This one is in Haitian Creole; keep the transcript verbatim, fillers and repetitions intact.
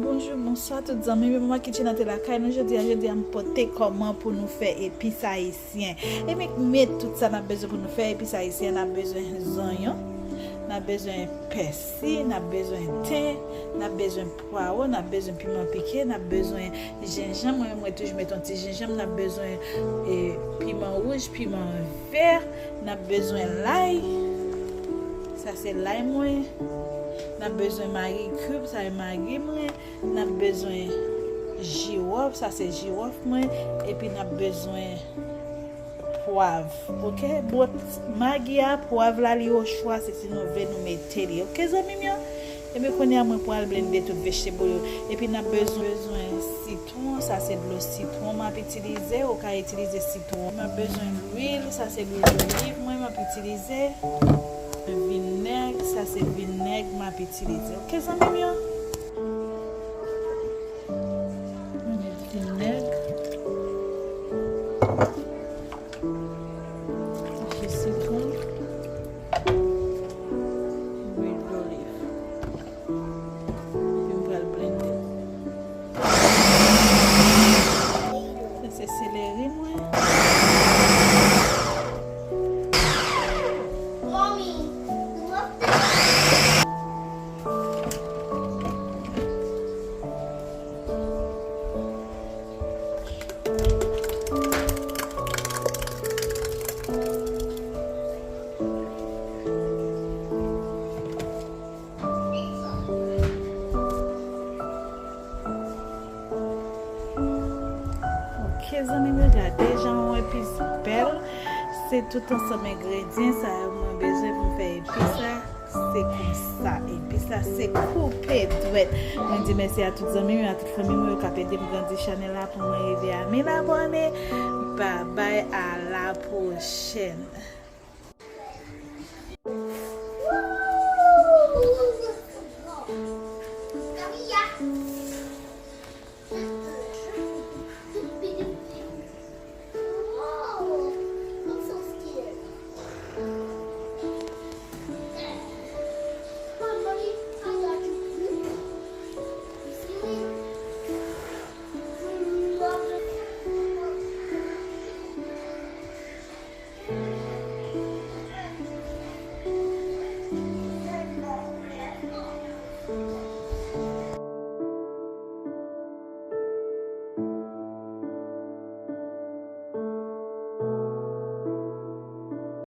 Bonjou, bonswa tout zanmi m yo. Mama Kitchen an te lakay nou jodi a. Jodi a m pote kòman pou nou fè epis ayisyen. Epi met tout sa n ap bezwen pou nou fè epis ayisyen. N ap bezwen zonyon, n ap bezwen pèsi, n ap bezwen ten, n ap bezwen pwawo, n ap bezwen piman pike, n ap bezwen jenjanm. Mwen menm mwen toujou met yon ti jenjanm. N ap bezwen e, piman wouj, piman vè, n ap bezwen lay. Sa se lay mwen. N ap bezwen magi cube, sa e magi mwen. N ap bezwen jiwòf, sa se jiwòf mwen. Epi n ap bezwen pwav, oke? Bon, magi a, pwav la, li o chwa, se si nou vle nou mete li, oke, zanmi m yo? Epi kounye a, mwen pral blende tout vegetable yo. Epi n ap bezwen, bezwen sitwon, sa se dlo sitwon m ap itilize, ou ka itilize sitwon. M ap bezwen lwil, sa se lwil doliv mwen m ap itilize. Vinèg, sa se vinèg m ap itilize, oke, zanmi m yo? Mwen met vinèg, ji sitwon, lwil doliv. Epi m pral blende. Sa se seleri mwen. Ok, zanmi m yo, gade jan yon epis bèl. Se tout ansanm engredyan sa yo mwen bezwen pou m fè epis la. Se konsa, epis la se koupe dwèt. Mwen di mèsi a tout zanmi m yo, a tout fanmi m yo k ap ede m grandi chanèl la pou mwen rive a mil abòne. Babay, a la pwochèn.